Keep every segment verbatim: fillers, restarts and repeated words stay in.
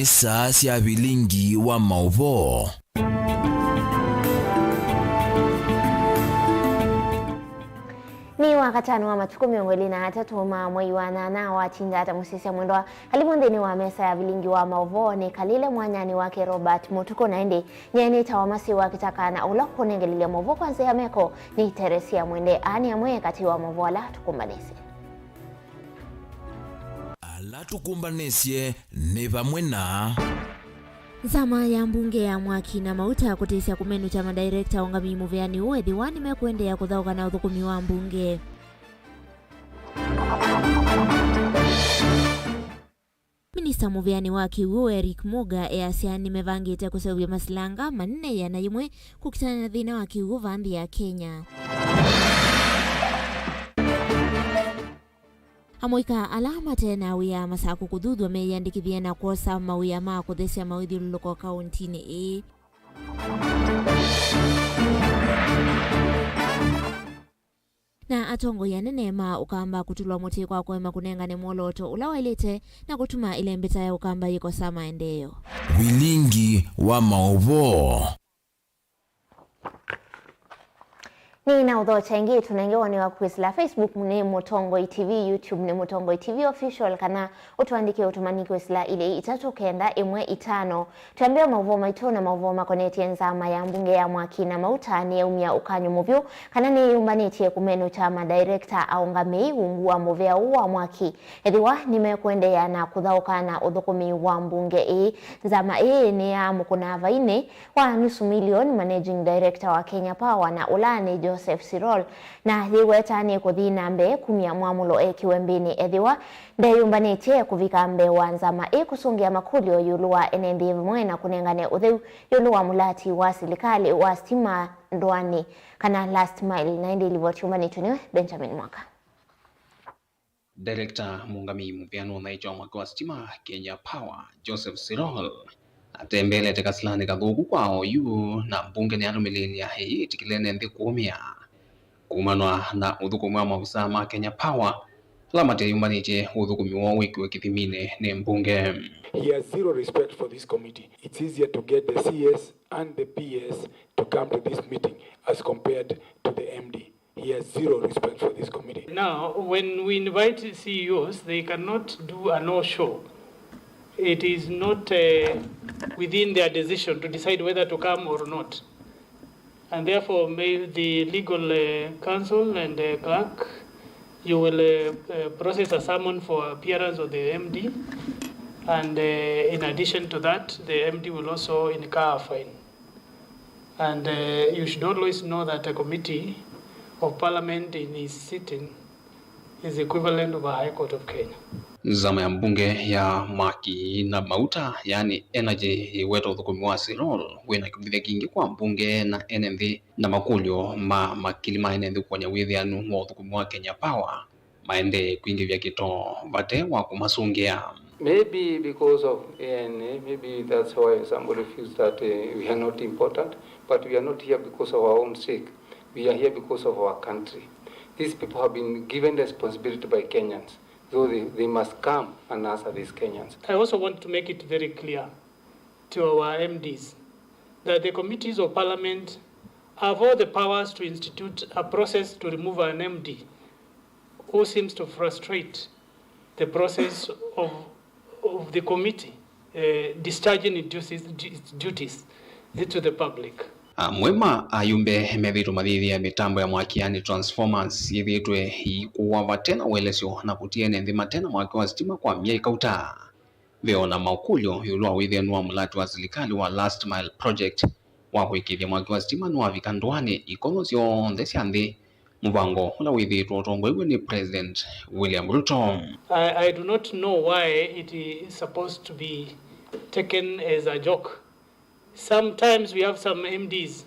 Saa sya vilingi wa maũvoo. Nĩ Wakatano wa matukũ mĩongo ĩlĩ na atatũ ma mwei wa nyanya. Watinda ata mũsisya mwendwa? Kalivu nthĩnĩ wa mesa ya vilingi wa maũvoo. Nĩkalile mwanyanĩ wake Robert Mũtukũ, na ĩndĩ nyie nĩtawa Masiwa Kĩtaka, na ũla ũkũnengelelya maũvoo kwa nzĩa ya meko nĩ Teresia Mwende. Aa nĩ amwe katĩ wa maũvoo ala tũkũmbanĩsye. Ala tũkũmbanĩsye nĩ vamwe na. Nzama ya mbunge ya Mwaki na Mauta kũtĩsya kũmenũkya madirector aũngamĩi mũvĩanĩ ũũ ethĩwa nĩmekũendeea kũthaũka na ũthũkũmi wa mbunge. Minista mũvĩanĩ wa kĩw'ũ Eric Muga easya nĩmevangĩte kũseũvya masilanga manene ĩana yĩmwe kũkitana na thĩna wa kĩw'ũ vaa nthĩ ya Kenya. Amũika ala mate na wĩa Masakũ kũthuthw'a meyĩandĩkĩthye na kwosa mawĩa ma kũthesya mawĩthyũlũlũko kaũntinĩ ĩĩ. Na atongoi anene ma Ũkamba kũtulwa mũtĩ kwa kũema kũnengane mwolooto ũla waĩlĩte na kũtuma ĩlembeta ya Ũkamba yĩkosa maendeeo. Vilingi wa maũvoo. Nĩ na ũthokya ĩngĩ, tũnenge woni waku kwĩsĩla Facebook nĩ Mũtongoi T V, YouTube nĩ Mũtongoi T V Official, kana ũtũandĩke ũtũmani kwĩsĩla ilĩ itatũ kenda ĩmwe itano. Twĩambĩe maũvoo maitũ na maũvoo makonetye nzama ya mbunge ya Mwaki na Mauta nĩyaumya ũkany'o mũvyũ kana nĩyĩyũmbanĩtye kũmenũkya madirector aũngamĩi ungu wa mũvĩa ũũ wa Mwaki, ethĩwa nĩmekũendeea na kũthaũka na ũthũkũmi wa mbunge ĩĩ. Nzama ĩĩ nĩ ya mũkũna vainĩ wa nusu milioni, Managing Director wa Kenya Power, na ũla nĩ Joseph Sirol, na yĩweta nĩ kũthi na mbee kumya mwamũlo ekĩwe mbĩnĩ ethĩwa ndeyũmbanĩtye kũvika mbee wa nzama ĩ kũsũngĩa makũlyo ĩũlũ wa ene nthĩ vamwe na kũnengane ũtheu ĩũlũ wa mũlati wa silikalĩ wa sitima ndũanĩ, kana last mile. Na ĩndĩ livoti yũmbanĩtw'e nĩwe Benjamin Mwaka. Director mũũngamĩi mũvĩanĩ ũnaĩtye wa mwaki wa sitima Kenya Power, Joseph Sirol, atembeelete kasilanĩ kathũku kwa oyu, na mbunge nĩyalũmĩlĩĩlya ĩyĩtĩkĩle ene nthĩ kũũmĩa kumanwa na ũthũkũmi wa maovisaa ma Kenya Power ala mateyũmbanĩtye ũthũkũmi woo wĩkĩwe kĩthiminĩ nĩ mbunge. He has zero respect for this committee. It's easier to get the C S and the P S to come to this meeting as compared to the M D. He has zero respect for this committee. Now, when we invite C E Os, they cannot do a no-show. It is not, uh, within their decision to decide whether to come or not. And therefore, may the legal, uh, counsel and, uh, clerk, you will, uh, uh, process a summon for appearance of the M D. And, uh, in addition to that, the M D will also incur a fine. And, uh, you should always know that a committee of parliament in his sitting is equivalent of a High Court of Kenya. Nzama ya mbunge ya Mwaki na Mauta, yani Energy, yĩweta ũthũkũmi wa Sirol wĩna kĩvũthya kingĩ kwa mbunge na ene nthĩ, na makũlyo ma makili ma ene nthĩ kũkony'a wĩthĩanu wa ũthũkũmi wa Kenya Power maendee kwingĩvya kĩtoo vate wa kũmasũngĩa. Maybe because of A N A, maybe that's why somebody feels that, uh, we are not important, but we are not here because of our own sake. We are here because of our country. These people have been given responsibility by Kenyans, so they, they must come and answer these Kenyans. I also want to make it very clear to our M Ds that the committees of parliament have all the powers to institute a process to remove an M D who seems to frustrate the process of, of the committee, uh, discharging its duties, its duties to the public. Amwe ma ayumbe methĩĩtwe mathĩthĩa mĩtambo ya mwaki, yani transformers, yĩthĩĩtwe ĩikũwa vate na ũelesyo na kũtia ene nthĩ mate na mwaki wa sitima kwa myei kauta. Ve o na makũlyo ĩũlũ wa wĩthĩanu wa mũlati wa silikalĩ wa Last Mile Project wa kũĩkĩĩthya mwaki wa sitima nĩwavika ndũanĩ ikono syonthe sya nthĩ, mũvango ũla wĩthĩĩtwe ũtongoew'e nĩ President William Ruto. I, I do not know why it is supposed to be taken as a joke. Sometimes we have some M Ds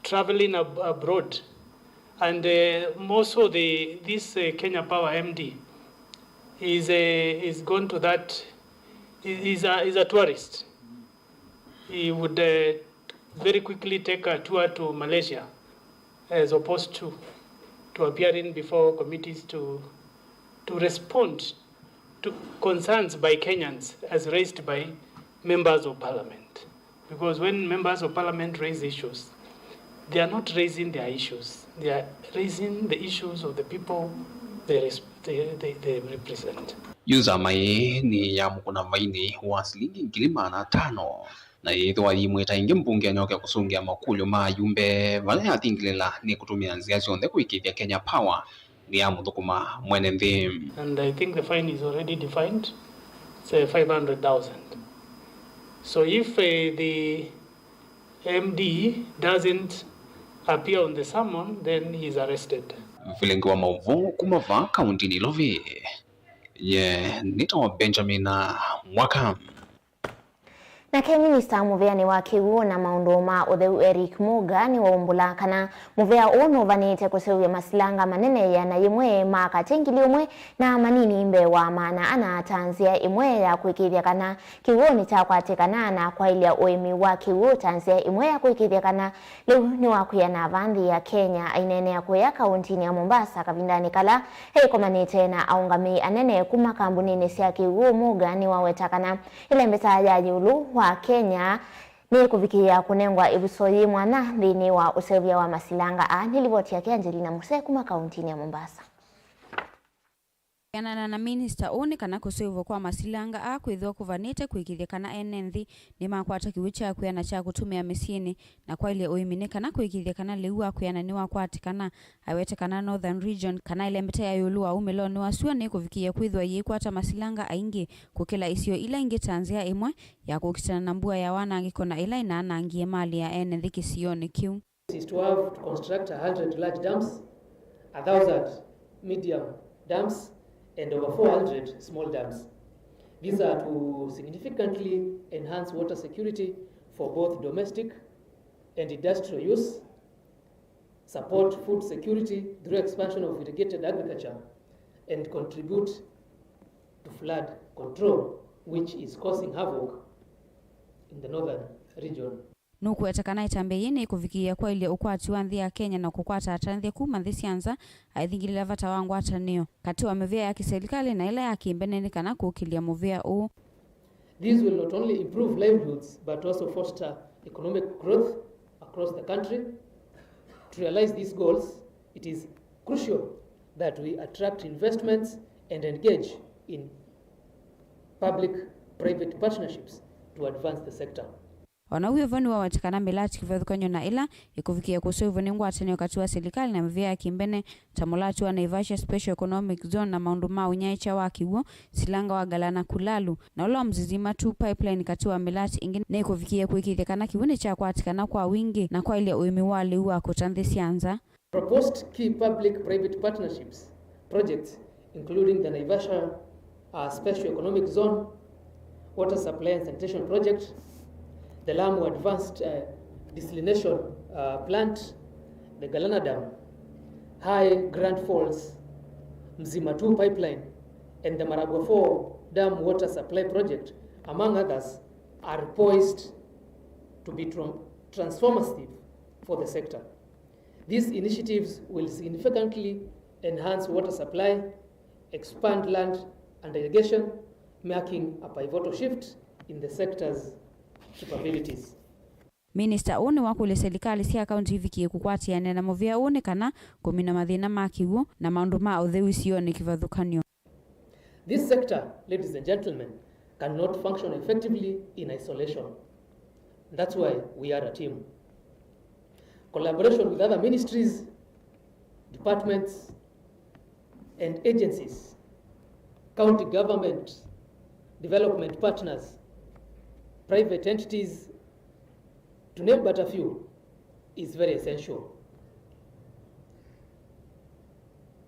traveling ab-, abroad, and, uh, more so the, this, uh, Kenya Power M D is, uh, is gone to that, is a, is a tourist. He would, uh, very quickly take a tour to Malaysia as opposed to, to appearing before committees to, to respond to concerns by Kenyans as raised by members of parliament, because when members of parliament raise issues, they are not raising their issues, they are raising the issues of the people they, res- they, they, they represent. Yu nzama ĩĩ nĩ ya mũkũna vainĩ wa silingi ngili maana atano, na yĩthĩwa yĩmwĩta ĩngĩ mbunge anyoke kũsũngĩa makũlyo ma ayumbe vala yathingĩlĩla nĩ kũtũmĩa nzĩa syonthe kũĩkĩĩthya Kenya Power nĩ ya mũthũkũma mwene nthĩ. And I think the fine is already defined. It's uh, five hundred thousand. So if uh, the M D doesn't appear on the summon, then he is arrested. Vilingi wa maũvoo kuma vaa kaunti Nairobi, ye nĩtawa Benjamin Mwaka. Nake minista mũvĩanĩ wa kĩw'ũ na maũndũ ma ũtheu Eric Muga nĩwaumbũla kana mũvĩa ũũ nũvanĩte kũseũvya masilanga manene ĩana yĩmwe ma katĩ ngili ũmwe na manini mbee wa maana ana ta nzĩa ĩmwe ya kũĩkĩĩthya kana kĩw'ũ nĩkyakwatĩkana na kwaĩlya ũĩmi wa kĩw'ũ ta nzĩa ĩmwe ya kũĩkĩĩthya kana lĩu nĩwakwĩana vaa nthĩ ya Kenya. Aineenea kũya kauntinĩ ya Mombasa kavindanĩ kala eĩkomanĩte na aũngamĩi anene kuma kambunĩnĩ sya kĩw'ũ, Muga nĩwaweta kana ĩlembeta ya ĩũlũ wa Kenya nĩkũvikĩĩa kũnengwa ĩvuso yĩ mwanya nthĩnĩ wa ũseũvya wa masilanga aa. Nĩ livoti yake Angelina Muse kuma kauntinĩ ya Mombasa. Kwĩanana na minista ũũ, nĩ kana kũseũvwa kwa masilanga aa kwĩthĩwa kũvanĩte kũĩkĩĩthya kana ene nthĩ nĩmakwata kĩw'ũ kya kwĩana kya kũtũmĩa mĩsyĩnĩ na kwaĩlya ũĩmi, nĩ kana kũĩkĩĩthya kana lĩu wa kwĩana nĩwakwatĩkana. Awete kana Northern Region, kana ĩlembeta ya ĩũlũ wa umĩlonĩ wa syũa nĩkũvikĩĩa kwĩthĩwa yĩikwata masilanga aingĩ kũkĩla isio ila ingĩ ta nzĩa ĩmwe ya kũkitana na mbua ya wanangĩko na ĩla ĩnaanangie malĩ ya ene nthĩ kĩsionĩ kĩu. Is to have to construct a hundred large dams, a thousand medium dams, and over four hundred small dams. These are to significantly enhance water security for both domestic and industrial use, support food security through expansion of irrigated agriculture, and contribute to flood control, which is causing havoc in the northern region. Nũkũweta kana ĩtambya yĩĩ nĩkũvikĩĩa kwaĩlya ũkwati wa nthĩ ya Kenya na kũkwata atanthya kuma nthĩ sya nza, aithingĩlĩla vata wa ngwatanĩo katĩ wa mĩvĩa ya kĩselikalĩ na ĩla ya kĩmbene nĩ kana kũkĩlya mũvĩa ũũ. This will not only improve livelihoods but also foster economic growth across the country. To realize these goals, it is crucial that we attract investments and engage in public-private partnerships to advance the sector. O na wĩ o vo, nĩwaweta kana mĩlati kĩvathũkany'o na ĩla ĩkũvikĩĩa kũseũvw'a nĩ ngwatanĩo katĩ wa silikalĩ na mĩvĩa ya kĩmbene, ta mũlati wa Naivasha Special Economic Zone na maũndũ ma ũnyaĩĩkya wa kĩw'ũ, silanga wa Galana Kulalu, na ũla wa Mzizima two pipeline, katĩ wa mĩlati ĩngĩ, nĩkũvikĩĩa kũĩkĩĩthya kana kĩw'ũ nĩkyakwatĩkana kwa wingĩ na kwaĩlya ũĩmi wa lĩu wa kũta nthĩ sya nza. Proposed key public-private partnerships projects, including the Naivasha, uh, Special Economic Zone, Water Supply and Sanitation Project, the Lamu Advanced, uh, Desalination, uh, Plant, the Galana Dam, High Grand Falls, Mzima two Pipeline, and the Maragua four Dam Water Supply Project, among others, are poised to be tran-, transformative for the sector. These initiatives will significantly enhance water supply, expand land under irrigation, marking a pivotal shift in the sector's capabilities. Minista ũũ nĩwakũlya silikalĩ sya kaunti ivikĩe kũkwatĩanĩa na mũvĩa ũũ nĩ kana kũmina mathĩna ma kĩw'ũ na maũndũ ma ũtheu isionĩ kĩvathũkany'o. This sector, ladies and gentlemen, cannot function effectively in isolation. That's why we are a team. Collaboration with other ministries, departments, and agencies, county government, development partners, private entities, to name but a few, is very essential.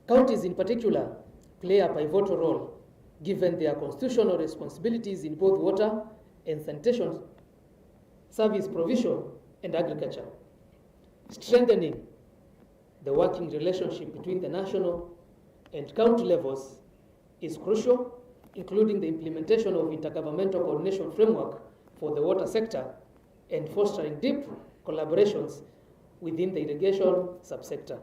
Counties in particular play a pivotal role given their constitutional responsibilities in both water and sanitation service provision and agriculture. Strengthening the working relationship between the national and county levels is crucial, including the implementation of intergovernmental coordination framework for the water sector and fostering deep collaborations within the irrigation subsector.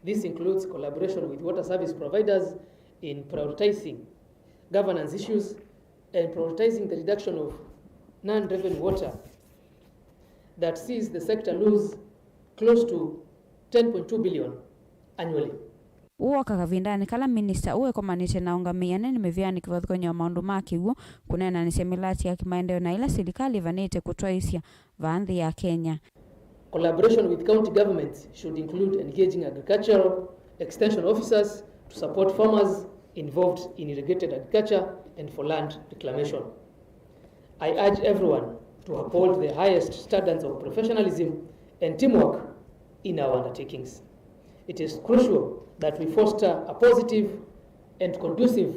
This includes collaboration with water service providers in prioritizing governance issues and prioritizing the reduction of non-revenue water that sees the sector lose close to ten point two billion annually. Ũũ woka kavindanĩ kala minista ũũ ekomanĩtye na aũngamĩi anene mĩvĩanĩ kĩvathũkany'o ya maũndũ ma kĩw'ũ, kũneenanĩsya mĩlati ya kĩmaendeeo na ĩla silikalĩ ĩvanĩte kũtwaĩĩsya vaa nthĩ ya Kenya. Collaboration with county governments should include engaging agricultural extension officers to support farmers involved in irrigated agriculture and for land reclamation. I urge everyone to uphold the highest standards of professionalism and teamwork in our undertakings. It is crucial that we foster a positive and conducive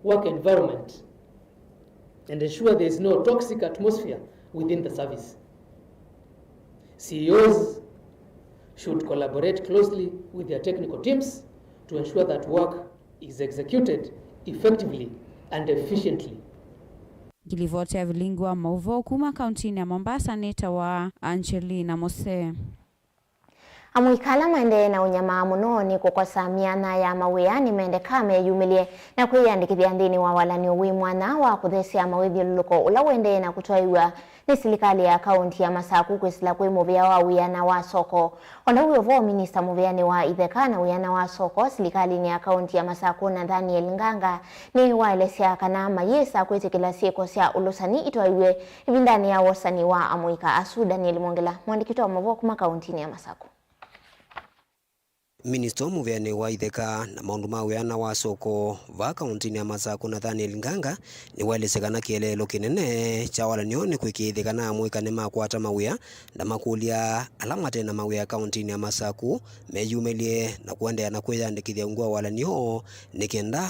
work environment and ensure there is no toxic atmosphere within the service. C E Os should collaborate closely with their technical teams to ensure that work is executed effectively and efficiently. Ngilivoti ya vilingi wa maũvoo kuma kauntinĩ ya Mombasa nĩtawa Angelina Mose. Amũika ala maendee na ũnyamaa mũno nĩ kũkosa myanya ya mawĩa nĩmendekaa meyumĩlye na kwĩyandĩkĩthya nthĩnĩ wa walany'o wĩ mwanya wa kũthesya mawĩthyũlũlũko ũla ũendee na kũtwaĩw'a nĩ silikalĩ ya kaunti ya Masaku kwĩsĩla kwĩ mũvĩa wa wĩana wa soko. O na wĩ o vo, minista mũvĩanĩ wa itheka na wĩana wa soko silikalĩnĩ ya kaunti ya Masaku, Nathaniel Nganga, nĩwaelesya kana mayĩsa kwĩtĩkĩla syĩko sya ũlũsani itwaĩw'e ĩvindanĩ ya wosani wa amũika asu. Daniel Mwongela, mũandĩki witũ wa maũvoo kuma kauntinĩ ya Masaku. Minista mũvĩanĩ wa itheka na maũndũ ma wĩana wa soko vaa kauntinĩ ya Masaku, Nathaniel Nganga, nĩwaelesya kana kĩeleelo kĩnene kya walany'o nĩ kũĩkĩĩthya kana amũika nĩmakwata mawĩa, na makũlya ala mate na mawĩa kauntinĩ ya Masaku meyumĩlye na kũendeea na kwĩyandĩkĩthya ungu wa walany'o nĩ kenda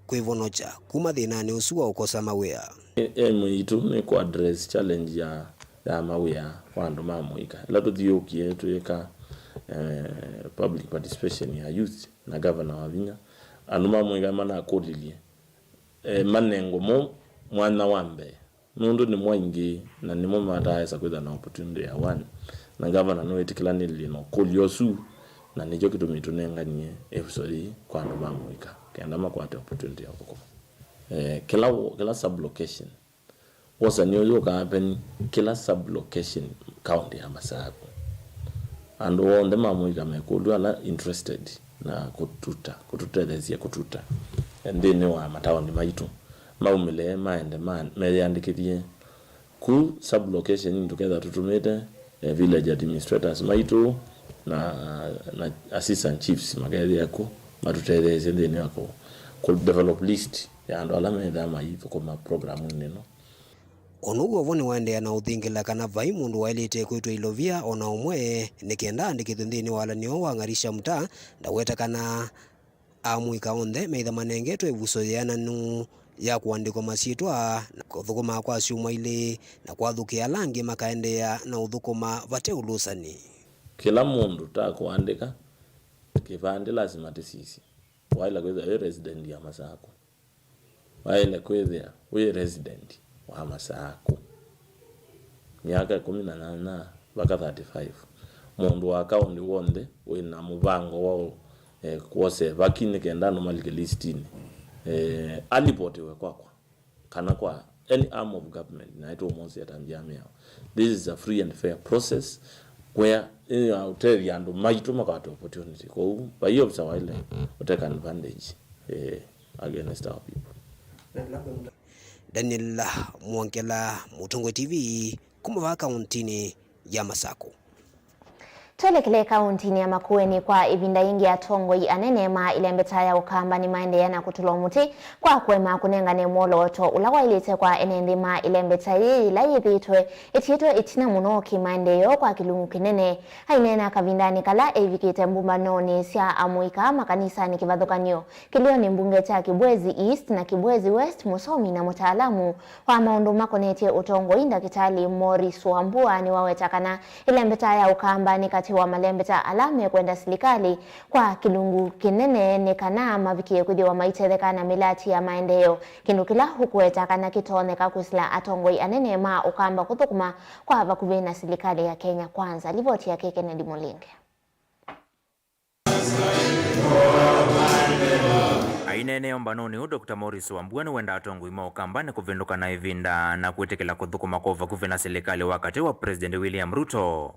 kwĩvonokya kuma thĩnanĩ ũsu wa ũkosa mawĩa. Aim yitũ nĩ kũ address challenge ya, ya mawĩa kwa andũ ma mũika. Ĩla tũthiũũkie twĩka, eh, public participation ya youth na Governor Wavinya, andũ ma mũika manakũlilye, eh, manengwe mo mwanya wa mbee, nũndũ nĩmo aingĩ na nĩmo mataesa kwĩthwa na opportunity ya one, na Governor nĩwĩtĩkĩlanĩlye na ũkũlyo ũsu, na nĩkyo kĩtumi tũnenganie ĩvuso yĩĩ kwa andũ ma mũika kenda makwate opportunity ya ũthũkũma. Eh, kĩla wo-, kĩla sub-location, wosany'o ũyũ ũkaapeni kĩla sub-location kaunti ya Masaku. Andũ onthe ma mũika mekũlw'a ala interested na kũtuta, kũtũtetheesya kũtuta nthĩnĩ wa mataoni maitũ, maumĩle maende ma-, meyĩandĩkĩthye ku sub-location. Tũkethwa tũtũmĩte, eh, village administrators maitũ na, na assistant chiefs makethĩa ku matũtetheesye nthĩnĩ wa kũ, kũ develop list ya andũ ala methĩawa maithũkũma programinĩ ĩno. O na ũu, o vo nĩwaendeea na ũthingĩla kana vai mũndũ waĩlĩte kwĩtwa ilovia o na ũmwe nĩ kenda andĩkĩthwe nthĩnĩ wa walany'o wa Ng'arisha Mtaa. Ndaweta kana amũika onthe meĩtha manengetwe ĩvuso yĩananu ya kũandĩkwa masyĩtwa na kũthũkũma kwa syumwa ilĩ na kwathũkĩa ala angĩ makaendeea na ũthũkũma vate ũlũsani. Kĩla mũndũ ta kũandĩka kĩvandĩ lasima tĩsisye waĩle kwĩthĩa wĩ resident ya Masaku. Waĩle kwĩthĩa wĩ resident wa Masaku. Myaka ĩkũmi na nyanya vaka thirty-five. Mũndũ wa kaũntĩ w'onthe wĩ na mũvango wa, eh, kwosa ĩvaki nĩ kenda andũ malike listinĩ, eh, alipotiwe kwakwa kana kwa any arm of government, na ĩtũmosya ta nzĩa mĩao. This is a free and fair process where, eh, ũtethya andũ maitũ makwata opportunity. Kwoou vai officer waĩle ũteka advantage, eh, against our people. Daniel Mwongela, Mũtongoi T V, kuma vaa kauntinĩ ya Masaku. Twelekele kauntinĩ ya Makueni kwa ĩvinda yĩngĩ. Atongoi anene ma ĩlembeta ya Ũkamba nĩmaendeea na kũtũlwa mũtĩ kwa kũema kũnengane mwolooto ũla waĩlĩte kwa ene nthĩ ma ĩlembeta yĩĩ yĩla yĩthĩĩtwe ĩtiĩtwe ĩtina mũno kĩmaendeeo kwa kĩlungu kĩnene. Aineena kavindanĩ kala evikĩte mbũmbanonĩ sya amũika makanisanĩ kĩvathũkany'o kĩlĩonĩ mbunge kya Kibwezi East na Kibwezi West, mũsomi na mũtaalamu wa maũndũ makonetye ũtongoi, Ndakĩtalĩ Morris Wambua, nĩwaweta kana ĩlembeta ya Ũkamba nĩ katĩ wa malembeta ala mekwenda silikalĩ kwa kĩlungu kĩnene nĩ kana mavikĩe kwĩthĩwa maitetheka na mĩlati ya maendeeo, kĩndũ kĩla ũkũweta kana kĩtonyeka kwĩsĩla atongoi anene ma Ũkamba kũthũkũma kwa vakuvĩ na silikalĩ ya Kenya Kwanza. Livoti yake Kennedy Mũlinge. Ĩneenea ũmbanonĩ ũũ, Doctor Maurice Wambua nĩwendaa atongoi ma Ũkambanĩ kũvĩndũka na ĩvinda na kwĩtĩkĩla kũthũkũma kwa vakuvĩ na silikalĩ wa katĩ wa President William Ruto.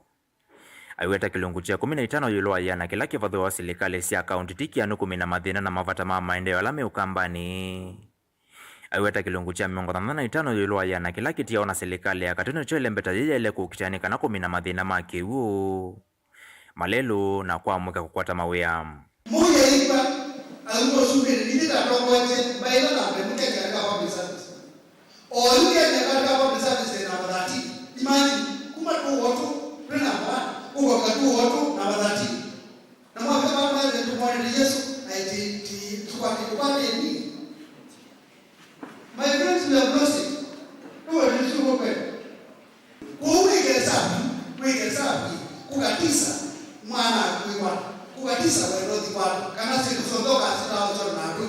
Aiweta kĩlungu kya kũmi na itano ĩũlũ wa ĩana kĩla kĩvathũawa silikalĩ sya kaunti ti kĩanu kũmina mathĩna na mavata ma maendeeo ala me Ũkambanĩ. Aiweta kĩlungu kya mĩongo thanthatũ na itano ĩũlũ wa ĩana kĩla kĩtiawa na silikalĩ ya katĩ nĩkyo ĩlembeta yĩĩ yaĩle kũkitĩa nĩ kana kũmina mathĩna ma kĩw'ũ, malelũ, na kwa mũika kũkwata mawĩa. Mũyaipa auma ũsumbĩnĩ, nĩndĩ ndatongoetye mbaĩla na mbemũ Kenya katika public service. Oyu Kenya katika public service ĩ namba thirteen. Imagine, kuma two oh two, twĩ namba one, ũkoka two oh two, namba thirteen. Na mwaka vamwe tũmwonete Yesu, aĩ ti, ti, tũkwatĩ, tũkwatĩ nini? My friends, we have lost it. Tũwe nĩsũko kweli. Kũu wĩke sapi, wĩke sapi, kũkatisa mwana akwĩwa, kũkatisa wendo thikwata, kana syĩndũ syonthe ũkasitawa syo na andũ.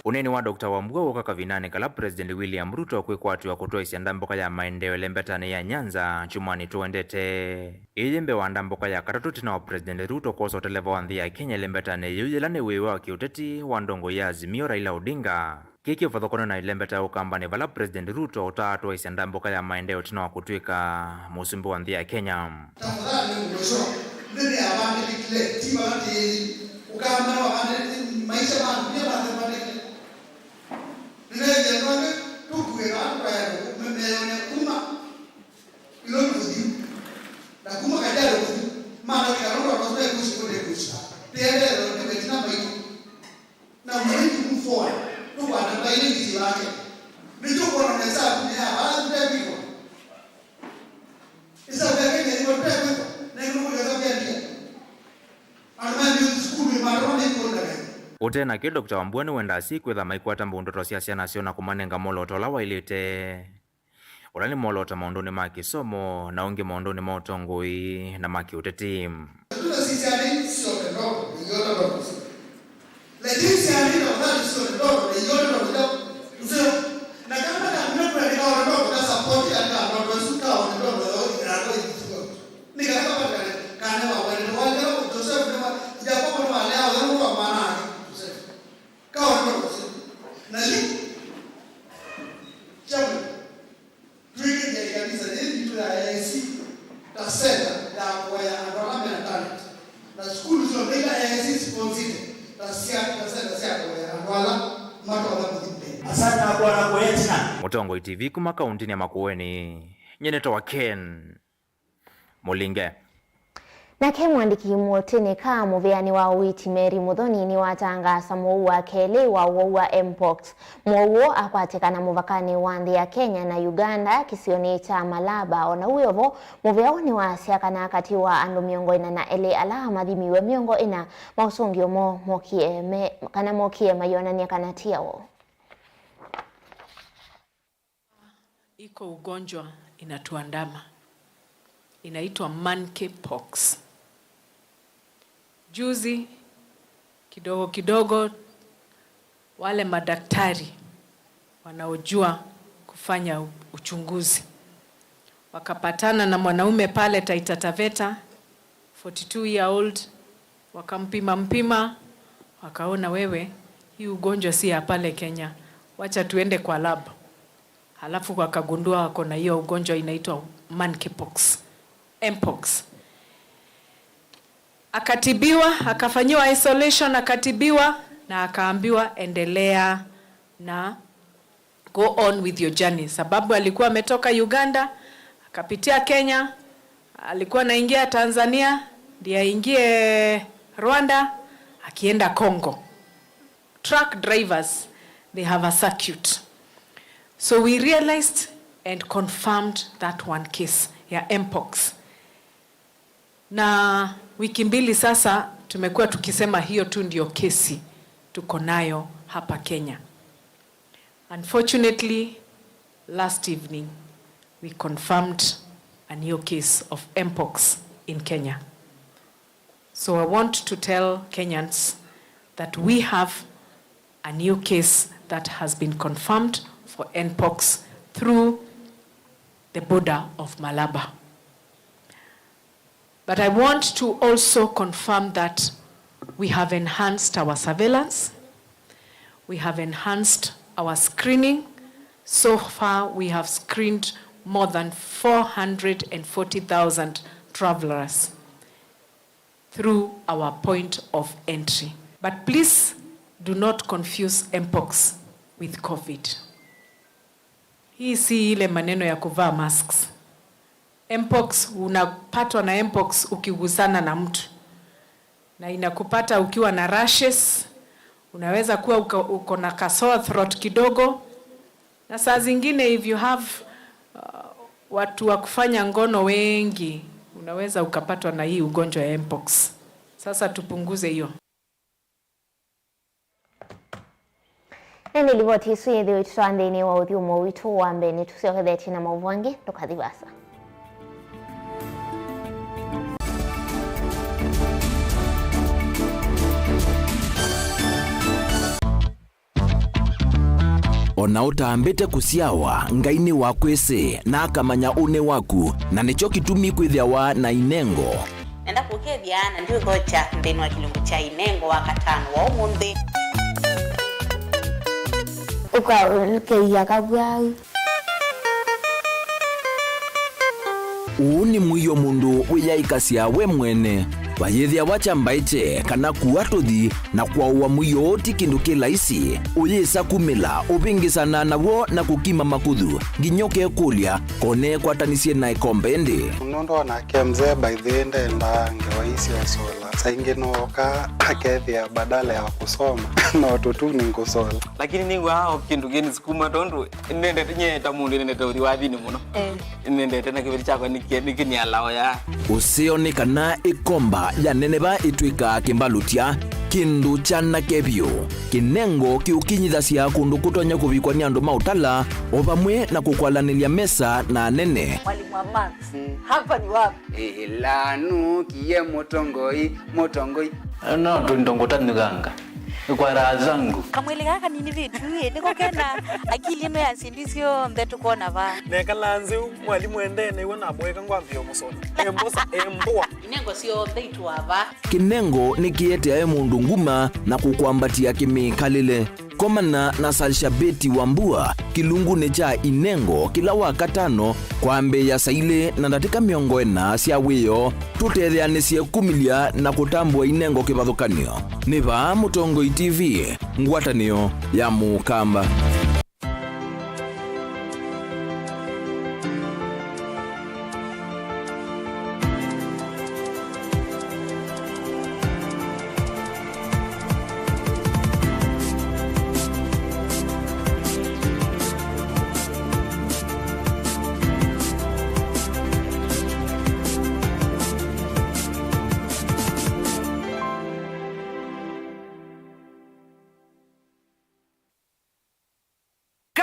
Ũneeni wa Doctor Wambua wũka kavindanĩ kala President William Ruto kwĩkwatw'a kũtwaĩsya ndambũka ya maendeeo ĩlembetanĩ ya Nyanza kyumwanĩ tũendete. Ĩĩ yĩ mbee wa ndambũka ya katatũ ĩtina wa President Ruto kwosa ũteleva wa nthĩ ya Kenya ĩlembetanĩ yĩu, yĩla nĩ wĩw'a wa kĩũteti wa ndongoi ya Azimio, Raila Odinga. Kĩĩ kĩvathũkany'o na ĩlembeta ya Ũkambanĩ vala President Ruto ũtaatwaĩsya ndambũka ya maendeeo ĩtina wa kũtw'ĩka mũsumbĩ wa nthĩ ya Kenya. Tafadhali nĩ mũisyo, nthĩ nĩyavandĩkĩkile, ti vala tĩĩthi. Ũkamba nĩwavandĩkĩkile, maisha ma ndunia matavandĩkĩkile. Nĩneethĩa nũndũ tũkuĩe vaa tũkaenda kũmemeyone kuma ĩlo tũthi. Na kuma Kajiado kũthi, mana kĩla nũndũ atosũna ĩkusi kũte kusi. Tĩendee ndio metina maitũ. Na we need to move forward. Tũkwata mbaĩ ĩngĩ syĩ vake. Nĩtũkwona na ĩsavu nĩ ya vaa tũtekwĩkwa. Ĩsavu ya Kenya ĩyo tũtekwĩkwa. Na ĩno kũlya ĩsavu ya ndia. Andũ ma youth school nĩ matoma nĩ kuonana. Ũte na kĩ, Doctor Wambua nĩwendaa asyai kwĩtha maikwata mbau ndoto sya syana syoo na kũmanenga mwolooto ũla waĩlĩte. Ũla nĩ mwolooto maũndũnĩ ma kĩsomo, na ũngĩ maũndũnĩ ma ũtongoi na ma kĩũteti. Tuna sisi ali sio ndoto, ndio ndoto. Lakini si ali na wadhani sio ndoto, ndio ndoto. Ndio. Na kama na mtu anataka ndoto, na support ya ndoto, sio ndoto, ndio ndio. Ni kama pale kana wa wale wale Joseph na Jacob na wale hao ndio kwa maana yake Joseph. Kawa ndio. Na ni Chairman, twĩkĩthya ĩkanisa yĩĩ yitũ ya A I C ta center ya kũea andũ ala mena talent, na sukulu syonthe ila A I C siponsite ta sya, ta center sya kũea andũ ala matonya kũthi mbee. Asante na kuona kuetina. Mũtongoi T V kuma kauntinĩ ya Makueni, nyie nĩtawa Ken Mũlinge. Nake mũandĩki mũtĩnĩ ka mũvĩanĩ wa ũiiti Mary Muthoni nĩwatangaasa mũuo wa kelĩ wa ũwau wa mpox. Mũuo akwatĩkana mũvakanĩ wa nthĩ ya Kenya na Uganda kĩsionĩ kya Malaba. O na wĩ o vo, mũvĩa ũũ nĩwasya kana katĩ wa andũ mĩongo ĩna na elĩ ala mathimiwe, mĩongo ĩna maũsũngĩo moo mokie me, kana mokie mayonany'a kana ti awau. Iko ugonjwa inatuandama. Inaitwa monkeypox. Juzi, kidogo kidogo, wale madaktari wanaojua kufanya u-, uchunguzi wakapatana na mwanaume pale Taita Taveta, forty-two year old, wakampima mpima, wakaona, "Wewe, hii ugonjwa si ya pale Kenya, wacha tuende kwa lab." Halafu wakagundua wako na hiyo ugonjwa inaitwa monkeypox, mpox. Akatibiwa, akafanyiwa isolation, akatibiwa na akaambiwa, "Endelea na go on with your journey," sababu alikuwa ametoka Uganda, akapitia Kenya, alikuwa anaingia Tanzania, ndiye aingie Rwanda, akienda Congo. Truck drivers, they have a circuit. So we realized and confirmed that one case ya mpox. Na wiki mbili sasa tumekuwa tukisema hiyo tu ndio kesi tuko nayo hapa Kenya. Unfortunately, last evening we confirmed a new case of mpox in Kenya. So I want to tell Kenyans that we have a new case that has been confirmed for mpox through the border of Malaba. But I want to also confirm that we have enhanced our surveillance. We have enhanced our screening. So far, we have screened more than four hundred and forty thousand travelers through our point of entry. But please do not confuse mpox with covid. Hii si ile maneno ya kuvaa masks. Mpox, unapatwa na mpox ukigusana na mtu. Na inakupata ukiwa na rashes, unaweza kuwa uko, uko na ka sore throat kidogo. Na saa zingine, if you have, uh, watu wa kufanya ngono wengi, unaweza ukapatwa na hii ugonjwa ya mpox. Sasa tupunguze hiyo. Na nĩ livoti ĩsu yĩthĩwe ĩtũtwaa nthĩnĩ wa ũthyũmũo witũ wa mbee. Nĩtũsyokethetye na maũvoo angĩ, ndũkathi vaasa. O na ũtambĩte kũsyawa, Ngai nĩwakwĩsĩ, na akamanya ũnĩ waku, na nĩkyo kĩtumi kwĩthĩawa na inengo. Nenda kũkethya na ndiũthokya nthĩnĩ wa kĩlungu kya inengo wa katano wa ũmũnthĩ. Ũkaũkeia kavwau. Ũũ nĩ mũio mũndũ wĩyaĩkasya we mwene. Vayĩthĩawa kyambaĩkye kana kua tũthi na kwaũa mũio ũũ ti kĩndũ kĩ laisi. Ũyĩsa kumĩla, ũvĩngĩsana naw'o na kũkima makũthũ, nginya ũkekũlya, "Ko neekwatanisye na ĩkombe ĩndĩ?" Nũndũ onake mzee by the way ndendaa ngewa ii sya ũsola. Saa ingĩ nooka akethĩa badala ya kũsoma no tũtuni ngũsola. Lakini nĩw'aa o kĩndũ kĩnĩsukuma tondũ nendete, nyie ta mũndũ nendete ũthi wathinĩ mũno. Eh. Nendete na kĩveti kyakwa nĩkĩ-, nĩkĩnialaoya. Ũseo nĩ kana ĩkomba ya neneva ĩtw'ĩkaa kĩmbalũtya, kĩndũ kyanake vyũ. Kĩnengo kĩũkinyĩthasya kũndũ kũtonya kũvikwa nĩ andũ ma ũtala, o vamwe na kũkwalanĩlya mesa na anene. Mwalimu wa maths, hapa ni wapi? Ĩla nũkie mũtongoi, mũtongoi. No tũindo ngũtanyũkanga. Kwa raha zangu. Kamwĩlĩ kaa kanini vitu ĩ, nĩko kena akili ĩno ya syĩndũ syonthe tũkwona vaa. Nekalaa nzeu, mwalimũ endee nĩw'o namũeka ngwambĩĩa ũmũsũna. Embosa, embũa. Inengo syonthe itũa vaa. Kĩnengo nĩkĩeteae mũndũ nguma na kũkwambatĩa kĩmĩkalĩle. Komana na Salshabeti Wambua kĩlungunĩ kya Inengo kĩla wa katano kwambĩĩa saa ilĩ na ndatĩka mĩongo ĩna sya wĩoo, tũtetheanĩsye kumĩlya na kũtambũa inengo kĩvathũkany'o. Nĩ vaa Mũtongoi T V, ngwatanĩo ya Mũkamba.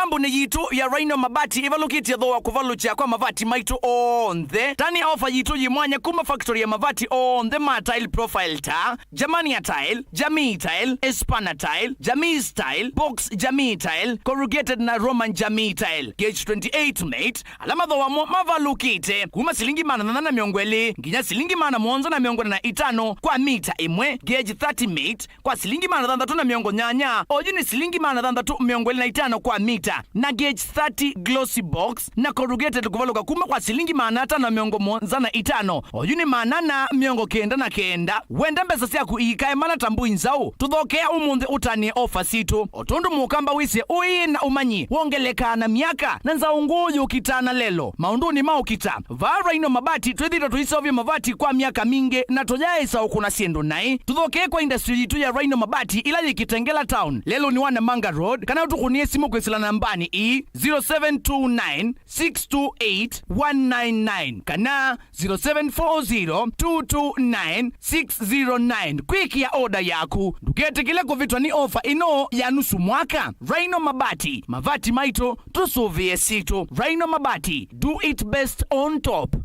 Kambuni yitũ ya Rhino Mabati ĩvalũkĩtye thooa kũvalũkya kwa mavati maitũ onthe. Tani ofa yitũ yĩ mwanya kuma factory ya mavati onthe ma tile profile ta Germania Tile, Jamii Tile, Espana Tile, Jamii Tile, Box Jamii Tile, Corrugated na Roman Jamii Tile, Gauge twenty-eight mate, ala mathooa mo mavalũkĩte kuma silingi maana thanthatũ na mĩongo ĩlĩ nginya silingi maana mũonza na mĩongo ĩna na itano kwa mita ĩmwe, Gauge thirty mate, kwa silingi maana thanthatũ na mĩongo nyanya, oyu nĩ silingi maana thanthatũ mĩongo ĩlĩ na itano kwa mita, na Gauge thirty glossy box na corrugated kũvalũka kuma kwa silingi maana atano na mĩongo mũonza na itano, oyu nĩ maana ana mĩongo kenda na kenda. Wenda mbesa syaku iikae mana ta mbũi nzaũ? Tũthokea ũmũnthĩ ũtanĩe ofa sitũ. O tondũ mũkamba wĩsĩ ũĩ na ũmanyi wongelekaa na myaka, na nzaũ ngũũ yũkitaa na lelo maũndũnĩ ma ũkita, vaa Rhino Mabati twĩthĩĩtwe tũiseũvya mavati kwa myaka mingĩ na tũyaĩsa ũkũna syĩndũ naĩ. Tũthokee kwa industry yitũ ya Rhino Mabati ĩla yĩ Kitengela Town, lelũnĩ wa Namanga Road, kana ũtũkũnĩe simũ kwĩsĩla nambanĩ ii, zero seven two nine, six two eight, one nine nine kana zero seven four zero, two two nine, six zero nine kwĩkĩa oda yaku. Ndũketĩkĩle kũvĩtwa nĩ ofa ĩno ya nusu mwaka. Rhino Mabati, mavati maitũ, tũsũvĩe sitũ. Rhino Mabati, do it best on top.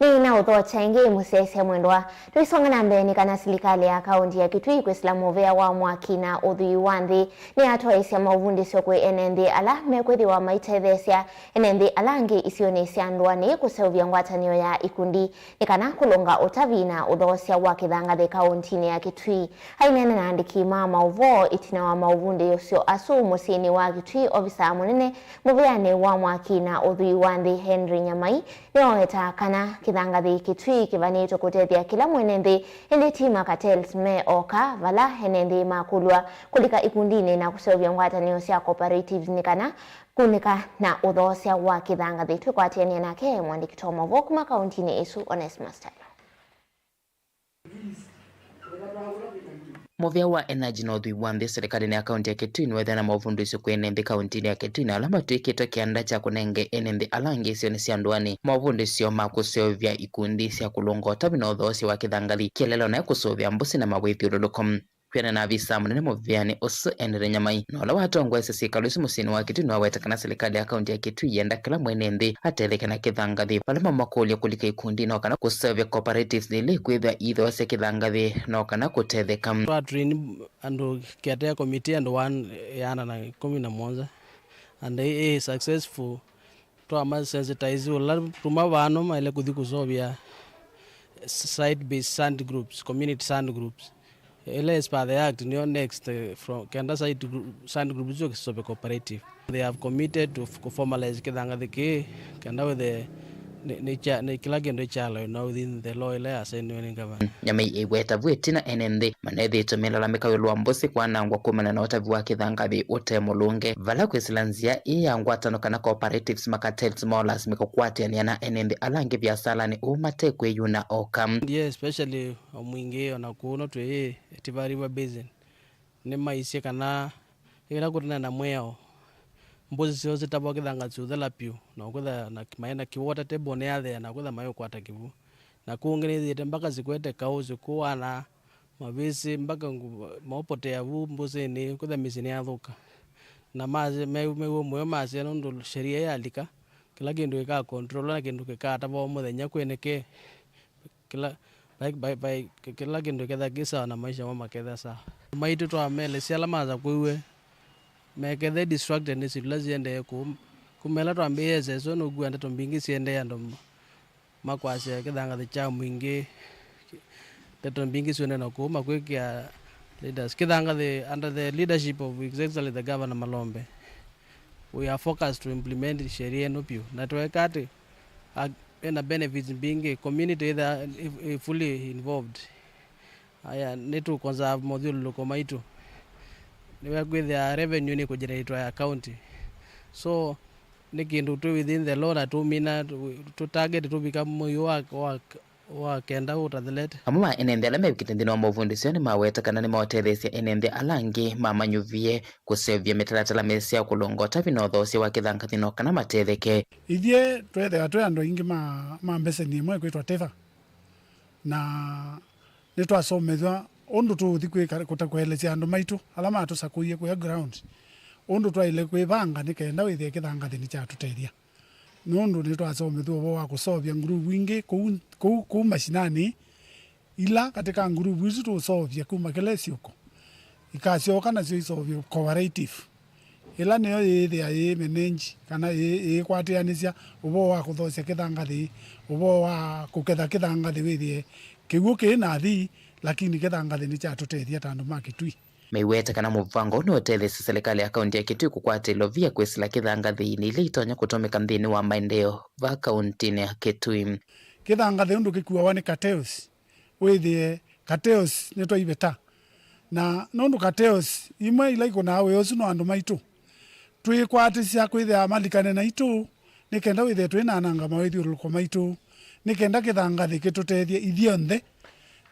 Ĩĩ, na ũthokya ĩngĩ, mũsyaĩĩsya mwendwa. Tũisonga na mbee, nĩ kana silikalĩ ya kaũnti ya Kitui kwĩsĩla mũvea wa mwaki na ũthwii wa nthĩ, nĩyatwaĩĩsya maũvundĩsyo kwĩ ene nthĩ ala mekwĩthĩwa maitetheesya ene nthĩ ala angĩ isionĩ sya ndũanĩ kũseũvya ngwatanĩo ya ikundi nĩ kana kũlũnga ũtavi na ũthoosya wa kĩthangathĩ kaũntinĩ ya Kitui. Aineena na andĩki ma maũvoo ĩtina wa maũvundĩsyo asu mũsyĩnĩ wa Kitui, ovisa mũnene mũvĩanĩ wa mwaki na ũthwii wa nthĩ Henry Nyamai nĩwawetaa kana kĩthangathĩ Kitui kĩvanĩtwe kũtethya kĩla mwene nthĩ, ĩndĩ ti ma cartels me oka vala ene nthĩ makũlw'a kũlika ikundinĩ na kũseũvya ngwatanĩo sya cooperatives nĩ kana kunĩka na ũthoosya wa kĩthangathĩ. Twĩkwatĩanĩa nake mũandĩki wa maũvoo kuma kaũntinĩ ĩsu, Onesmus Tylo. Mũvĩa wa energy na ũthwii wa nthĩ silikalĩnĩ ya kaũnti ya Kitui nĩwethĩa na maũvundĩsyo kwĩ ene nthĩ kaũntinĩ ya Kitui na ala matw'ĩkĩtwe kĩanda kya kũnenge ene nthĩ ala angĩ isionĩ sya ndũanĩ maũvundĩsyo ma kũseũvya ikundi sya kũlũnga ũtavi na ũthoosya wa kĩthangathĩ, kĩeleelo naĩ kũsũvĩa mbũsĩ na mawĩthyũlũlũko. Kwĩanana na avisa mũnene mũvĩanĩ ũsu Henry Nyamai, na ũla watongoesye syĩkalo isu mũsyĩnĩ wa Kitui, nĩwaweta kana silikalĩ ya kaũnti ya Kitui yenda kĩla mwene nthĩ atetheke na kĩthangathĩ vala mamakũlya kũlika ikundi no kana kũseũvya cooperatives ila ikwĩthwa iithoosya kĩthangathĩ no kana kũtetheka. Twatrain andũ, caretaker committee andũ one, ĩana na ĩkũmi na mũonza, and ĩ successful. Twama sensitize ũla tũma vano maĩle kũthi kũseũvya site based sand groups, community sand groups. Ĩla as per the act nĩyo next, eh, from, kenda site group, sand group isu iseũvye cooperative. They have committed to f-, kũformalize kĩthangathĩ kĩĩ kenda wĩthĩe nĩ, nĩ kya, nĩ kĩla kĩndũ kyalawĩ na within the law ĩla yasainiwe nĩ government. Nyamai ĩweta vu ĩtina ene nthĩ manethĩĩtwe melalamĩka ĩũlũ wa mbũsĩ kwanangwa kumana na ũtavi wa kĩthangathĩ ũte mũlũnge, vala kwĩsĩla nzĩa ĩĩ ya ngwatano kana cooperatives ma cartels maũlasimĩka kũkwatĩanĩa na ene nthĩ ala angĩ viasalanĩ ũũ mate kwĩyuna oka. Ndiye especially o mwingĩ ona kũũ no twĩ River Basin. Nĩmaisye kana ĩla kũtene na mwĩao, mbũsĩ syoo sitavwa kĩthanga syũthela pyũ, na ũkwĩtha na maĩ na kĩwota table nĩyathea, na ũkwĩtha mayũkwata kĩw'ũ. Na kũngĩ nĩthiĩte mpaka sikwete kaũ, sikũana, mavĩsĩ, mpaka ngu-, maũpotea vu mbũsĩnĩ, kwĩtha mĩsyĩ nĩyathũka. Na masye, me-, mew'o mũyo masya nũndũ sheria yalika, kĩla kĩndũ kĩka control na kĩndũ kĩkatavwa o mũthenya kwĩnĩke. Kĩla, vai, vai, vai, kĩ-, kĩla kĩndũ kĩketha kĩ sawa na maisha mo maketha sawa. Maitũ twamelesya ala masakũiwe, mekethe distracted nĩ syĩndũ ila siendee kũu. Kuma ĩla twambĩĩe seso, nũkua ndeto mbingĩ siendee andũ ma-, makwasya kĩthangathĩ kya mwingĩ, ndeto mbingĩ siendee na kũu, makwĩkĩa leaders. Kĩthangathĩ under the leadership of His Excellency the Governor Malombe, we are focused to implement sheria ĩno vyũ. Na tweka atĩ, a-, ĩna benefits mbingĩ, community ĩthĩawa ĩ, ĩ fully involved. Aya, nĩtũ conserve mathyũlũlũko maitũ. Nĩwekwĩthĩa revenue nĩkũgeneratwa ya county. So, nĩ kĩndũ twĩ within the law na tũmina, tũ, tũ target tũvika mũio wa, wa, wa kenda ũtathelete. Amwe ma ene nthĩ ala mevikĩte nthĩnĩ wa maũvundĩsyo nĩmaweta kana nĩmaũtetheesya ene nthĩ ala angĩ mamanyuvie kũseũvya mĩtalatala mĩseo kũlũnga ũtavi na ũthoosya wa kĩthangathĩ no kana matetheke. Ithyĩ tweethĩwa twĩ andũ aingĩ ma, ma mbeseni ĩmwe ĩkwĩtwa Teva, na nĩtwasomethw'a ũndũ tũũthi kwĩka, kũta kũelesya andũ maitũ ala matũsakũie kũya ground ũndũ twaĩle kwĩvanga nĩ kenda wĩthĩe kĩthangathĩ nĩkyatũtethya. Nũndũ nĩtwasomethw'a ũvoo wa kũseũvya nguruvu ingĩ kũu, kũu, kũu mashinani, ila katĩ ka nguruvu isu tũũseũvya kuma kĩla ĩsyũko, ikasyoka nasyo iseũvye cooperative, ĩla nĩyo yĩĩthĩa yĩĩ manage kana yĩĩ, yĩĩkwatĩanĩsya ũvoo wa kũthoosya kĩthangathĩ, ũvoo wa kũketha kĩthangathĩ wĩthĩe kĩw'ũ kĩĩ nathi, lakini kĩthangathĩ nĩkyatũtethya ta andũ ma Kĩtui. Maiweta kana mũvango ũũ nĩũtetheesye silikalĩ ya kaũnti ya Kitui kũkwata ilovia kwĩsĩla kĩthangathĩnĩ ila itonya kũtũmĩka nthĩnĩ wa maendeeo va kaũntinĩ ya Kitui. Kĩthangathĩ ũndũ kĩkuawa nĩ cartels, wĩthĩe cartels nĩtwaiveta. Na nũndũ cartels imwe ila ikũnaa wĩa ũsu no andũ maitũ, twĩkwatĩsya kwĩthĩa malikane naitũ, nĩ kenda wĩthĩe twĩnananga mawĩthyũlũlũko maitũ, nĩ kenda kĩthangathĩ kĩtũtethye ithyonthe.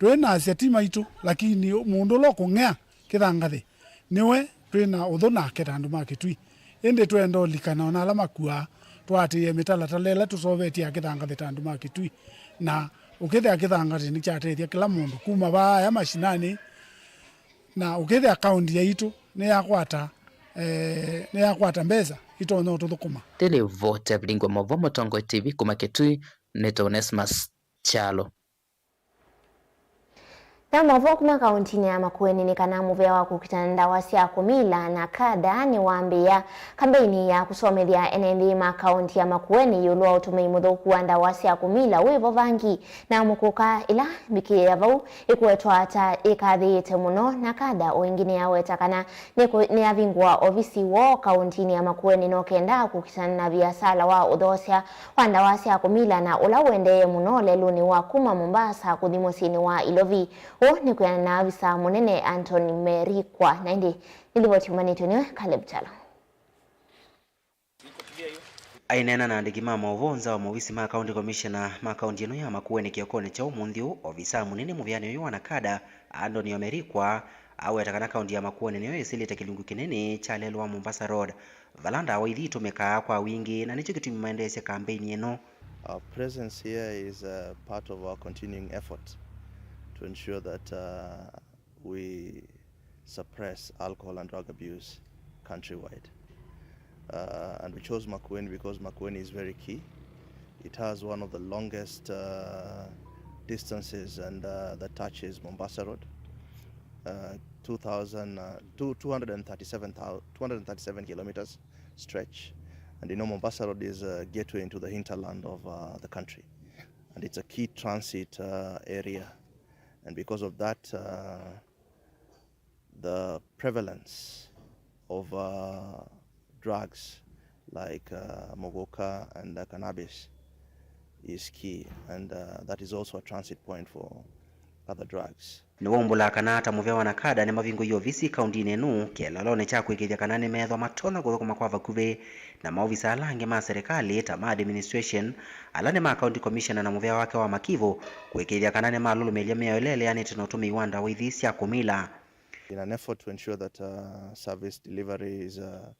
Twĩnasya ti maitũ, lakini mũndũ ũla ũkũng'ea kĩthangathĩ nĩwe twĩ na ũthũ nake ta andũ ma Kĩtui. Ĩndĩ twenda ũlikana ona ala makuaa, twaatĩĩe mĩtalatala ĩla tũseũvĩtye ya kĩthangathĩ ta andũ ma Kĩtui. Na ũkĩthĩa kĩthangathĩ nĩkyatethya kĩla mũndũ, kuma vaaya mashinani, na ũkĩthĩa kaũnti yaitũ nĩyakwata, eh, nĩyakwata mbesa itonya ũtũthũkũma. Ndĩlĩ vote ya Vilingwa Mavo, Mũtongoi T V kuma Kĩtui, nĩtwa Onesmus Kyalo. Na maũvoo kuma kaũntinĩ ya Makueni nĩ kana mũvĩa wa kũkitana na ndawa sya kũmila, NACADA, nĩwambĩĩa kambeini ya kũsomethya ene nthĩ ma kaũnti ya Makueni ĩũlũ wa ũtũmĩi mũthũku wa ndawa sya kũmila wĩ vo vangi na mũkũka, ĩla mbikĩ ya vau ĩkwetwa ta ĩkathĩĩte mũno. NACADA o ĩngĩ nĩyaweta kana nĩkũ-, nĩyavingũa ovisi woo kaũntinĩ ya Makueni no kenda kũkitana na viasala wa ũthoosya wa ndawa sya kũmila na ũla ũendee mũno lelũnĩ wa kuma Mombasa kũthi mũsyĩnĩ wa Ilovi. Ũũ nĩ kwĩana na avisa mũnene Anthony Merikwa. Na ĩndĩ nĩ livoti yumanĩtw'e nĩwe Caleb Kyalo. Aineena na andĩki ma maũvoo nza wa maovisi ma County Commissioner ma kaũnti ĩno ya Makueni kĩokonĩ kya ũmũnthĩ ũũ, ovisaa mũnene mũvĩanĩ ũyũ wa NACADA, Anthony Merikwa, aweta kana kaũnti ya Makueni nĩyo ĩsĩlĩte kĩlungu kĩnene kya lelũ wa Mombasa Road, vala ndawa ithi itũmĩkaa kwa wingĩ, na nĩkyo kĩtumi maendeesye kambeini ĩno. Our presence here is a part of our continuing effort to ensure that, uh, we suppress alcohol and drug abuse countrywide. Uh, and we chose Makueni because Makueni is very key. It has one of the longest, uh, distances and, uh, that touches Mombasa Road. Uh, two thousand, uh, two, two hundred thirty-seven thou-, two hundred thirty-seven kilometers stretch. And you know, Mombasa Road is a gateway into the hinterland of, uh, the country. And it's a key transit, uh, area. And because of that, uh, the prevalence of, uh, drugs like, uh, mũkũka and, uh, cannabis is key, and, uh, that is also a transit point for other drugs. Nĩwaumbũlaa kana ta mũvĩa wa NACADA nĩmavingũie ovisi kaũntinĩ ĩno kĩeleelonĩ kya kũĩkĩĩthya kana nĩmeethwa matonya kũthũkũma kwa vakuvĩ na maovisa ala angĩ ma serĩkalĩ ta ma administration, ala nĩ ma County Commissioner na mũvĩa wake wa Makivũ, kũĩkĩĩthya kana nĩmalũlũmĩĩlya mĩao ĩla ĩleanĩte na ũtũmĩi wa ndawa ithi sya kũmila. In an effort to ensure that, uh, service delivery is, uh,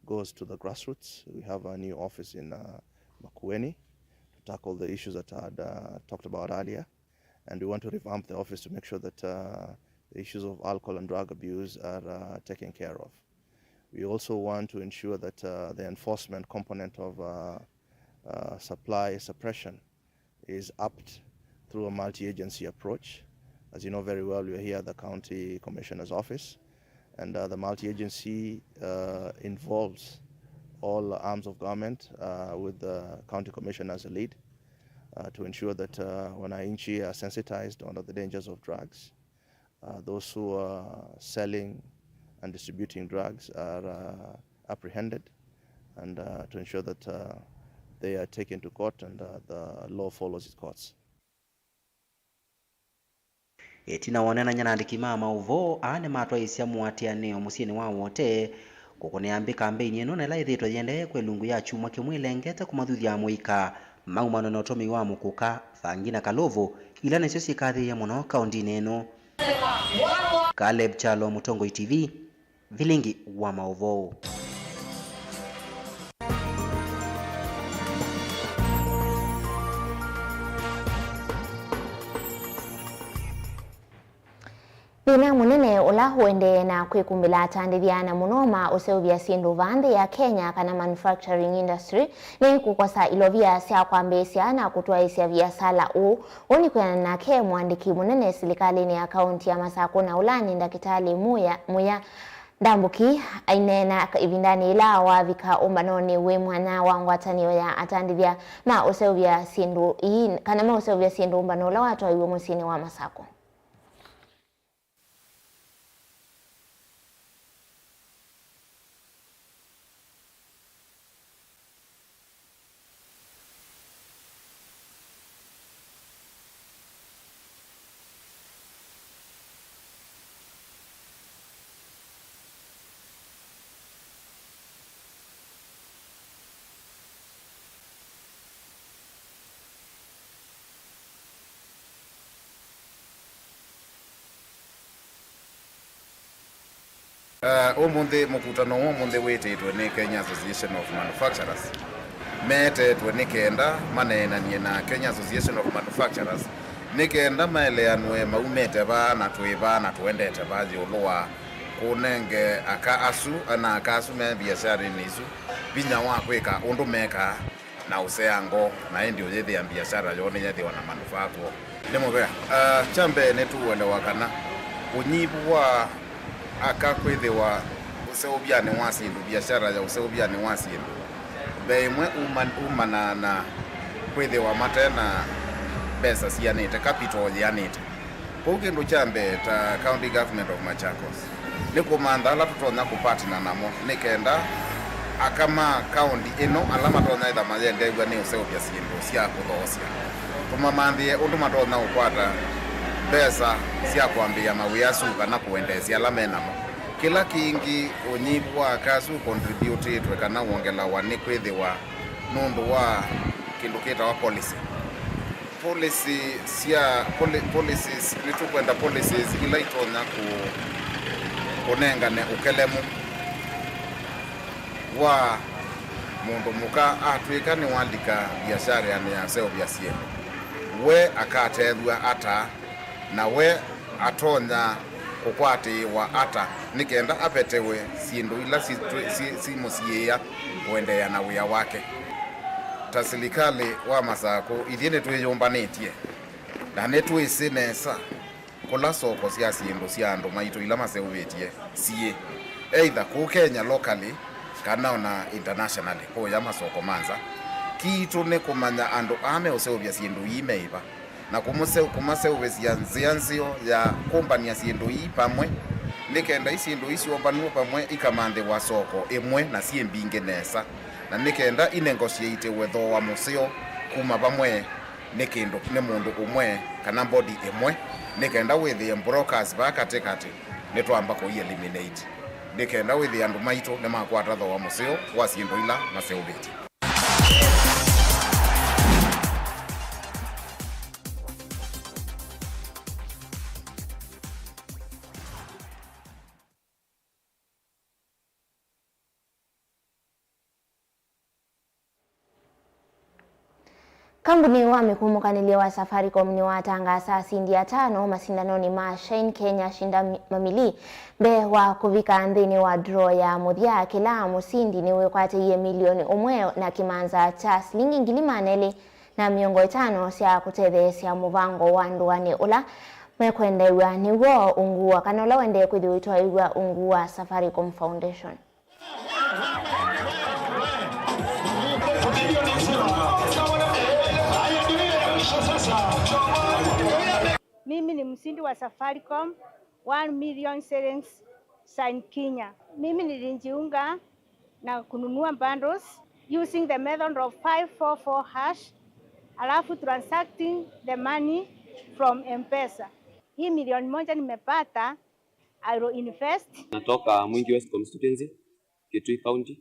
goes to the grassroots, we have a new office in, uh, Makueni to tackle the issues that I had, uh, talked about earlier. And we want to revamp the office to make sure that, uh, the issues of alcohol and drug abuse are, uh, taken care of. We also want to ensure that, uh, the enforcement component of, uh, uh, supply suppression is upped through a multi-agency approach. As you know very well, we are here at the County Commissioner's Office, and, uh, the multi-agency, uh, involves all arms of government, uh, with the County Commissioner as a lead, uh, to ensure that, uh, wananchi are sensitized on the dangers of drugs. Uh, those who are selling and distributing drugs are, uh, apprehended and, uh, to ensure that, uh, they are taken to court and, uh, the law follows its courts. Ĩtina wa ũneenany'a na andĩki ma maũvoo, aa nĩmatwaĩĩsya mũatĩanĩo mũsyĩnĩ wa Wote kũkũnĩa mbĩ kambeini ĩno na ĩla yĩthĩĩtwe yĩendee kwa ĩlungu ya kyumwa kĩmwe ĩlengete kũmathuthya amũika maumano na ũtũmĩi wa mũkũka, vangi na kalũvũ, ila nĩsyo syĩkathĩĩe mũno kaũntinĩ ĩno. Caleb Kyalo, Mũtongoi T V, Vilingi wa maũvoo. Thĩna mũnene ũla ũendee na kwĩkumbĩla atandĩthya na mũno ma ũseũvya syĩndũ vaa nthĩ ya Kenya, kana manufacturing industry, nĩ kũkosa ilovia sya kwambĩĩsya na kũtwaĩĩsya viasala ũũ. Ũũ nĩ kwĩanana nake mũandĩki mũnene silikalĩnĩ ya kaũnti ya Masakũ na ũla nĩ ndakĩtalĩ Muya, Muya Ndambuki, aineena ĩvindanĩ yĩla wavika ũmbanonĩ wĩ mwanya wa ngwatanĩo ya atandĩthya ma ũseũvya syĩndũ ii, kana ma ũseũvya syĩndũ, ũmbano ũla watwaiwe mũsyĩnĩ wa Masakũ. Uh, ũmũnthĩ, mũkutano wa ũmũnthĩ wĩtĩtwe nĩ Kenya Association of Manufacturers. Meetetwe nĩ kenda maneenanie na Kenya Association of Manufacturers nĩ kenda maeleanwe maumĩte vaa na twĩ vaa na tũendete vaa ĩũlũ wa kũnenge aka asu, ana aka asu me viasharanĩ isu vinya wa kwĩka ũndũ mekaa. na ũseango, na ĩndĩ ũyĩthĩa mbiasyara yoo nĩyethĩwa na manufaa kwoo. Nĩ mũvea. Ah, kya mbee, nĩtũũelewa kana ũnyivu wa aka kwĩthĩwa ũseũvyanĩ wa syĩndũ, mbiasyara ya ũseũvyanĩ wa syĩndũ, mbee ĩmwe uma- umanaa na kwĩthĩwa mate na mbesa sianĩte, capital yĩanĩte. Kwoou kĩndũ kya mbee ta County Government of Machakos, nĩ kũmantha ala tũtonya kũpatana namo nĩ kenda aka ma kaũnti ĩno ala matonya ĩtha mayendew'a nĩ ũseũvya syĩndũ sya kũthoosya, tũmamanthĩe ũndũ matonya kũkwata mbesa sya kwambĩĩa mawĩa asu kana kũendeesya ala me namo. Kĩla kĩngĩ, ũnyivu wa aka asu ũcontributĩtwe kana wongelawa nĩ kwĩthĩwa nũndũ wa kĩndũ kĩtawa policy. Policy sya, poli- policies, nĩtũkwenda policies ila itonya kũ- kũnengane ũkelemu wa mũndũ mũka atw'ĩka nĩwalika mbiasyara ya ũseũvya syĩndũ. We akatethw'a ata, na we atonya kũkwatĩĩwa ata nĩ kenda avetewe syĩndũ ila si- si- simũsiĩĩa kũendeea na wĩa wake? Ta silikalĩ wa Masakũ, ithyĩ nĩtwĩyũmbanĩtye na nĩtwĩsĩ nesa kũla soko sya syĩndũ sya andũ maitũ ila maseũvĩtye siĩ, either kũu Kenya locally kana ona internationally, kũya masoko ma nza. Kitũ nĩ kũmanya andũ aa meũseũvya syĩndũ ii meĩva, na kũmũse- kũmaseũvĩsya nzĩa nzeo ya kũmbanĩa syĩndũ ii vamwe, nĩ kenda i syĩndũ ii syombanw'e vamwe ikamanthĩwa soko ĩmwe na syĩ mbingĩ nesa, na nĩ kenda inegotiatiwe thooa mũseo kuma vamwe nĩ kĩndũ, nĩ mũndũ ũmwe kana body ĩmwe, nĩ kenda wĩthĩe brokers vaa katĩkatĩ nĩtwamba kũi eliminate, nĩ kenda wĩthĩe andũ maitũ nĩmakwata thooa mũseo wa syĩndũ ila maseũvĩtye. Kambuni wa mĩkũmũkanĩlye wa Safaricom nĩwatangaasa asindi atano masindanonĩ ma Shine Kenya Shinda Mi- Mamili mbee wa kũvika nthĩnĩ wa draw ya mũthya. Kĩla mũsindi nĩwĩkwatĩie milioni ũmwe na kĩmanza kya silingi ngili maana elĩ na mĩongo ĩtano sya kũtetheesya mũvango wa ndũanĩ ũla mekwendeew'a nĩw'o ungu wa kana ũla ũendee kwĩthĩwa ũitwaĩw'a ungu wa Safaricom Foundation. Mimi ni mshindi wa Safaricom one million shillings Shine Kenya. Mimi nilijiunga na kununua bundles using the method of five four four hash, alafu transacting the money from M-Pesa. Hii milioni moja nimepata, I will invest. Natoka Mwingi West Constituency, Kitui County,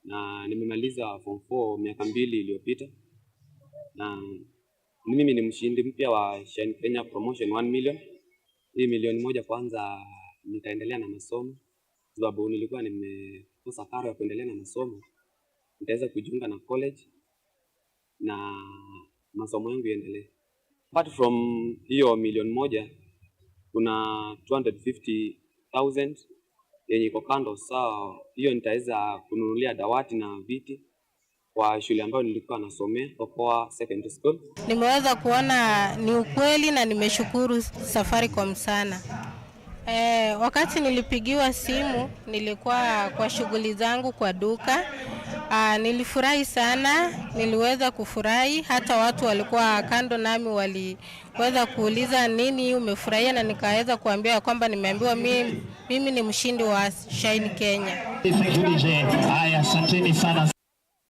na nimemaliza form four miaka mbili iliyopita, na mimi ni mshindi mpya wa Shine Kenya Promotion one million. Hii milioni moja kwanza nitaendelea na masomo, sababu nilikuwa nimekosa karo ya kuendelea na masomo. Nitaweza kujiunga na college na masomo yangu iendelee. Apart from hiyo milioni moja, kuna two hundred fifty thousand yenye iko kando, sawa. Hiyo nitaweza kununulia dawati na viti kwa shule ambayo nilikuwa nasomea, Okoa Secondary School. Nimeweza kuona ni ukweli na nimeshukuru Safaricom sana. Eh, wakati nilipigiwa simu, nilikuwa kwa shughuli zangu kwa duka. Ah, nilifurahi sana, niliweza kufurahi. Hata watu walikuwa kando nami waliweza kuuliza, "Nini umefurahia?" Na nikaweza kuambia ya kwamba nimeambiwa mimi, mimi ni mshindi wa Shine Kenya. Thank you, D J. Haya, asanteni sana.